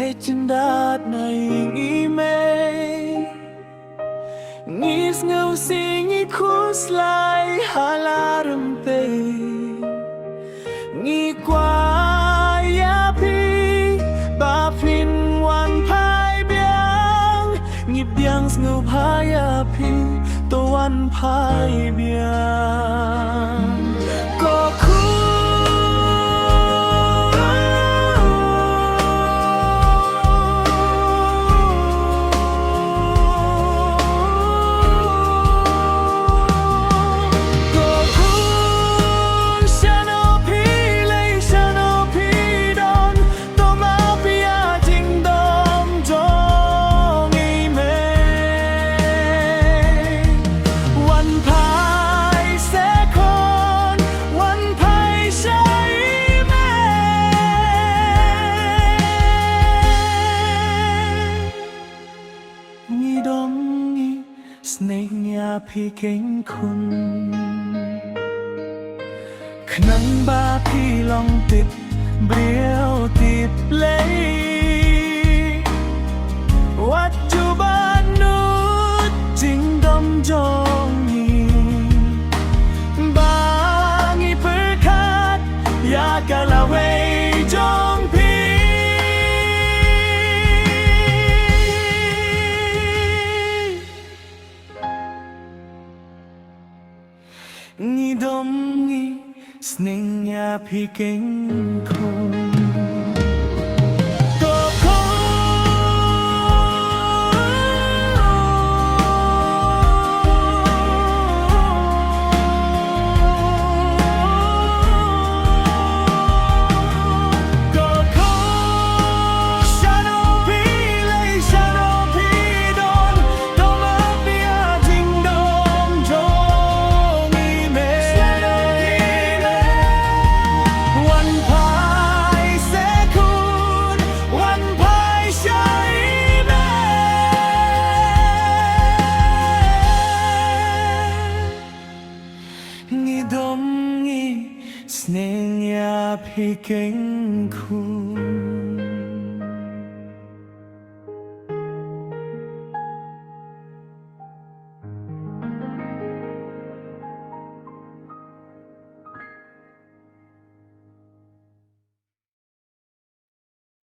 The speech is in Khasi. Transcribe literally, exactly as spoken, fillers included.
Jyndat na ïing i mei, ngi sngew sngew ngi khuslai ha la rympei. Ngi kwah ïa phi ba phin wan phai biang, ngi biang sngewbha ïa phi, to wan phai biang. Ko khun, ko khun, shano phi leit, shano phi don, to map ïa jingdom jong i mei. Wan phai se khun, wan phai sha i mei. Ngi dom ngi sneng ïa phi keiñ khun, khnang ba phi long tip briew tip lei. Wat ju bun nud jingdom jong ngi, ba ngi pyrkhat ïa ka lawei jong phi. Ngi dom ngi sneng ïa phi keiñ khun. Ko khun, ko khun, shano phi leit, shano phi don, to map ïa jingdom jong i mei. Wan phai se khun, wan phai sha i mei. Ngi dom ngi sneng ïa phi keiñ khun.